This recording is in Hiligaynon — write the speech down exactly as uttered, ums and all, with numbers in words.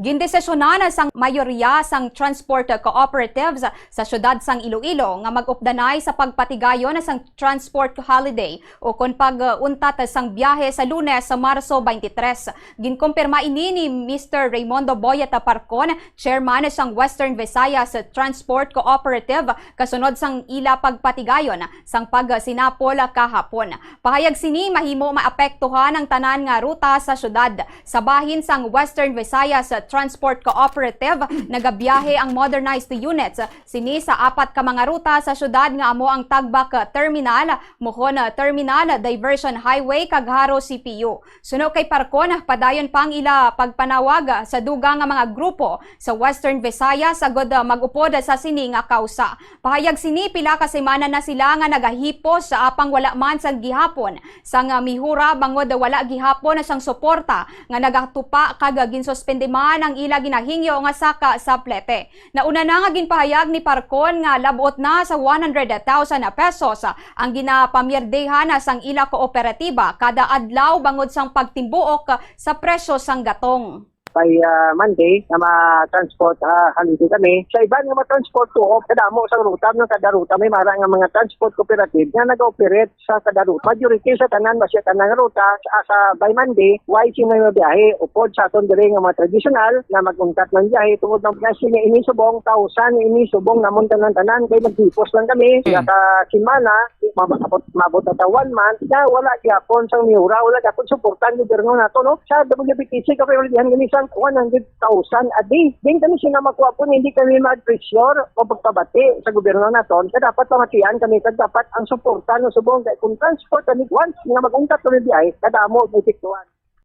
Gindesisyonan sang mayorya sang transport cooperatives sa siyudad sang Iloilo nga mag-updanay sa pagpatigayon sang transport holiday ukon pag-untat sang biyahe sa Lunes, Marso twenty-three. Ginkumpirma ini ni Mister Raymundo Boyet Parcon, chairman sang Western Visayas Transport Cooperative, kasunod sang ila pagpatigayon sang pagsinapol kahapon. Pahayag sini, mahimo maapektuhan ang tanan nga ruta sa siyudad. Sa bahin sang Western Visayas Transport Cooperative, nagabiyahe ang modernized units sini sa apat ka mga ruta sa siyudad nga amo ang Tagbak Terminal, Mohon Terminal, Diversion Highway, kag Jaro C P U. Suno kay Parcon, padayon pa ang ila pagpanawag sa dugang nga mga grupo sa Western Visayas agud mag-upod sa sini nga kausa. Pahayag sini, pila ka semana na sila nga nagahipos sa apang wala man sang gihapon sang mihura bangod wala gihapon sang suporta nga nagatupa kag ginsuspende man ang ila ginahingyo nga saka sa plete. Nauna na nga ginpahayag ni Parcon nga lab-ot na sa one hundred thousand pesos ang ginapamierdehan sang ila kooperatiba kada adlaw bangod sang pagtimbuok sa presyo sang gatong. By, ah, Monday na ma-transport, ah, holiday kami. Sa iban nga ma-transport ko, kadamo sang ruta, no, kada ruta may mara nga mga transport cooperative nga nag-operate sa kada ruta. Majority sa tanan, basi tanan nga ruta, sa, sa by Monday, wala sila mabiyahe. Upod sa aton diri nga mga traditional na mag-untat ng biyahe, tungod ng biyahe nga ini subong, thousand ini subong namon tanan-tanan, kay maghipos lang kami. Hmm. Sa semana, mabot, mabot na ta one month, na wala gyapon sang mihura, wala gyapon suporta ang gobyerno nato, no? Sa W B T C, kapag kami sang one hundred thousand a day. Din kami sila makuha po, hindi kami mag-pressure o pagpabati sa gobyerno naton, na dapat pamatian kami, kag dapat ang suporta no subong, kay kung transport kami, once nga mag-untat kami biyahe, kadamo ang epektuhan.